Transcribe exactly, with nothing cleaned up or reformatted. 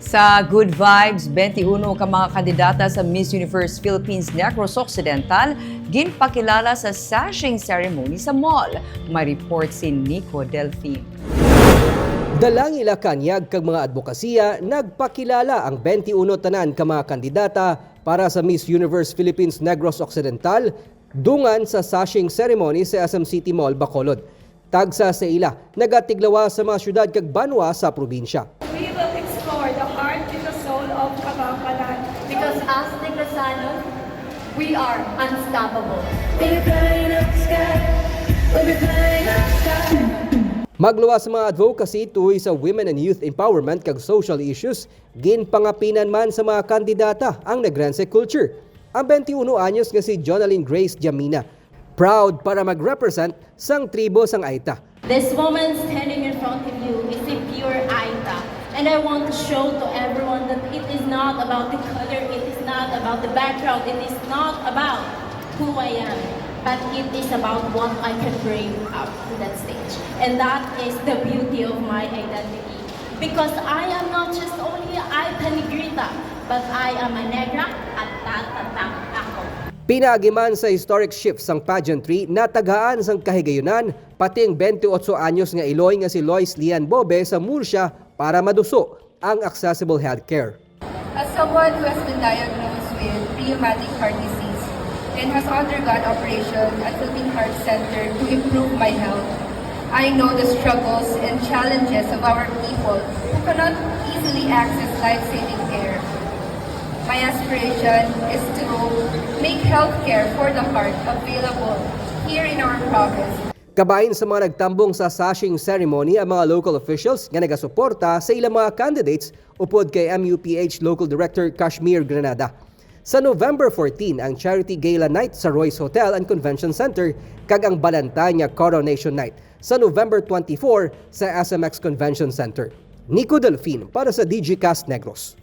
Sa Good Vibes, twenty-one ka mga kandidata sa Miss Universe Philippines Negros Occidental ginpakilala sa sashing ceremony sa mall. May report si Nico Delfin. Dalang ila kanyag kag mga adbokasiya, nagpakilala ang twenty-one tanan ka mga kandidata para sa Miss Universe Philippines Negros Occidental dungan sa sashing ceremony sa S M City Mall, Bacolod. Tagsa sa ila nagatiglawas sa mga syudad kag banwa sa probinsya. We will explore the heart and the soul of Kabambalan. Because as Negresanos, we are unstoppable. We'll be flying up sky. We'll be flying up sky. Magluwas sa mga advocacy tuhoy sa women and youth empowerment kag social issues, ginpangapinan man sa mga kandidata ang Negrense culture. Ang twenty-one anyos nga si Jonalyn Grace Jamina, proud para mag-represent sang tribo sang Aita. This woman standing in front of you is a pure Aita. And I want to show to everyone that it is not about the color, it is not about the background, it is not about who I am, but it is about what I can bring up to that stage. And that is the beauty of my identity. Because I am not just only Aita Negrita, but I am a Negra at tatatang ako. Pinaagi man sa historic shift sang pageantry, natagaan sang kahigayunan pati ang twenty-eight anyos nga iloy nga si Lois Lian Bobe sa Murcia para maduso ang accessible healthcare. As someone who has been diagnosed with rheumatic heart disease and has undergone operation at Philippine Heart Center to improve my health, I know the struggles and challenges of our people who cannot easily access life-saving care. My aspiration is to make healthcare for the heart available here in our province. Kabahin sa mga nagtambong sa sashing ceremony ang mga local officials nga nagasuporta sa ilang mga candidates upod kay M U P H Local Director Kashmir Granada. Sa November fourteen ang Charity Gala Night sa Royce Hotel and Convention Center kag ang Balantanya Coronation Night sa November twenty-four sa S M X Convention Center. Nico Delfin para sa D G Cast Negros.